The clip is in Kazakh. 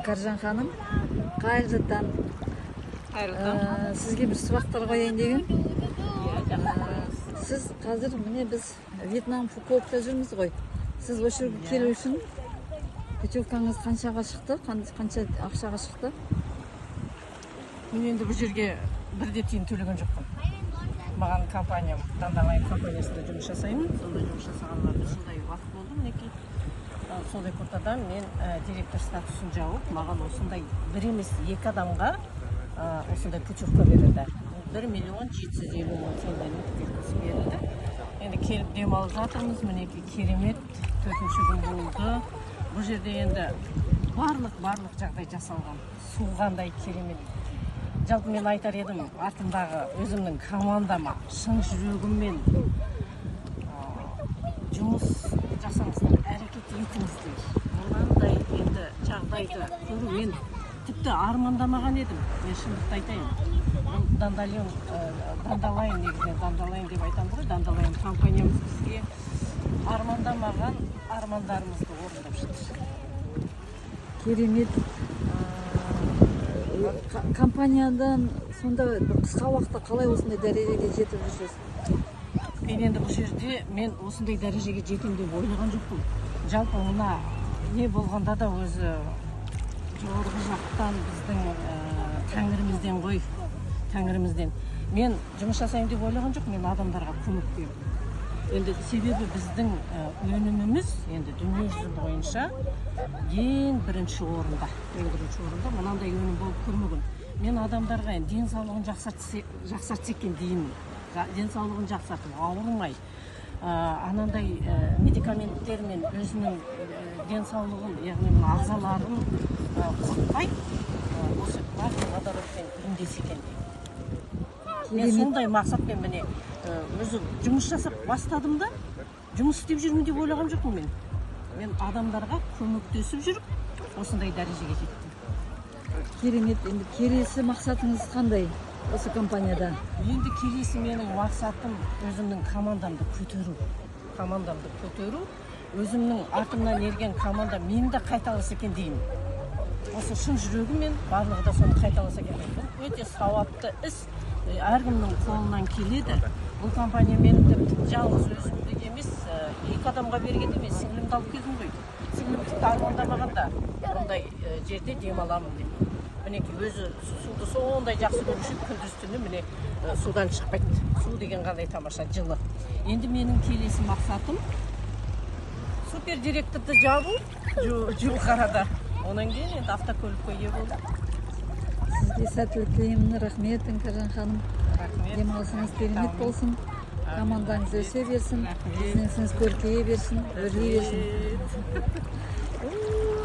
Іңкәржан ханым, қайырлы таң! Қайырлы таң. Сізге бір сұрақтар қояйын деген. Иә, жақсы, қойыңыз. Сіз қазір, міне, біз Вьетнам Фукуокта жүрміз ғой. Сіз осы жерге келу үшін путевкаңыз қаншаға шықты? Қанша ақшаға шықты? Мен енді бұл жерге бір де тиын төлеген жоқпын. Маған компаниям, Дандалайн компаниясында жұмыс жасаймын. Сонда жұмыс жасағаныма бір жылдай уақыт болды, мінекей. Сондай квотадан мен директор статусын жауып, маған осындай бір емес, екі адамға осындай путевка берілді. 1 750 000 теңгенің путевкасы берілді. Енді келіп демалып жатырмыз, мінекей, керемет, төртінші күн болды. Бұл жерде енді барлық жағдай жасалған, су қандай керемет. Жалпы мен айтар едім, артымдағы өзімнің командама шын жүрегіммен жұмыс жасаңыздар, әрекет етіңіздер. Мынандай енді жағдайды көру мен тіпті армандамаған едім. Мен шындықты айтайын, бұл Дандалион, Дандалайн, негізінен Дандалайн деп айтамыз ғой, Дандалайн компаниямыз бізге армандамаған армандарымызды орындап жатыр. Керемет. Компаниядан сонда бір қысқа уақытта қалай осындай дәрежеге жетіп жүрсіз? Мен енді бұл жерде мен осындай дәрежеге жетемін деп ойлаған жоқпын. Жалпы мына не болғанда да, өзі жоғарғы жақтан, біздің тәңірімізден ғой, тәңірімізден. Мен жұмыс жасаймын деп ойлаған жоқпын, мен адамдарға көмек бердім. Енді себебі біздің өніміміз енді дүниежүзі бойынша ең бірінші орында, ең бірінші орында. Мынандай өнім болып көрмеген. Мен адамдарға енді денсаулығын жақсартса екен деймін. Денсаулығын жақсартып, ауырмай, анандай медикаменттермен өзінің денсаулығын, яғни мына ағзаларын құртпай, осы магний водородпен емдесе екен деймін мен. Сондай мақсатпен, міне, өзі жұмыс жасап бастадым да, жұмыс істеп жүрмін деп ойлаған жоқпын мен. Мен адамдарға көмектесіп жүріп, осындай дәрежеге жеттім. Керемет! Енді келесі мақсатыңыз қандай осы компанияда? Енді келесі менің мақсатым өзімнің командамды көтеру, командамды көтеру. Өзімнің артымнан ерген команда мені де қайталаса екен деймін. Осы шын жүрегіммен барлығы да соны қайталаса екен деймін. Бұл өте сауапты іс, әркімнің қолынан келеді. Бұл компания менің тіпті жалғыз өзімдік емес, екі адамға бергенде мен сіңлімді алып келдім ғой. Сіңлім тіпті армандамаған да бұндай жерде демаламын деп. Мінекей, өзі суды сондай жақсы көруші еді, күндіз түні, міне, судан шықпайды. Су деген қандай тамаша, жылы. Енді менің келесі мақсатым супер директорды жабу жуық арада. Одан кейін енді автокөлікке ие болу. Сізге сәттілік тілеймін. Рахмет, Іңкәржан ханым. Рахмет. Демалысыңыз керемет болсын, командаңыз өсе берсін. Рахмет. Бизнесіңіз көркейе берсін, өрлей берсін. Рахмет.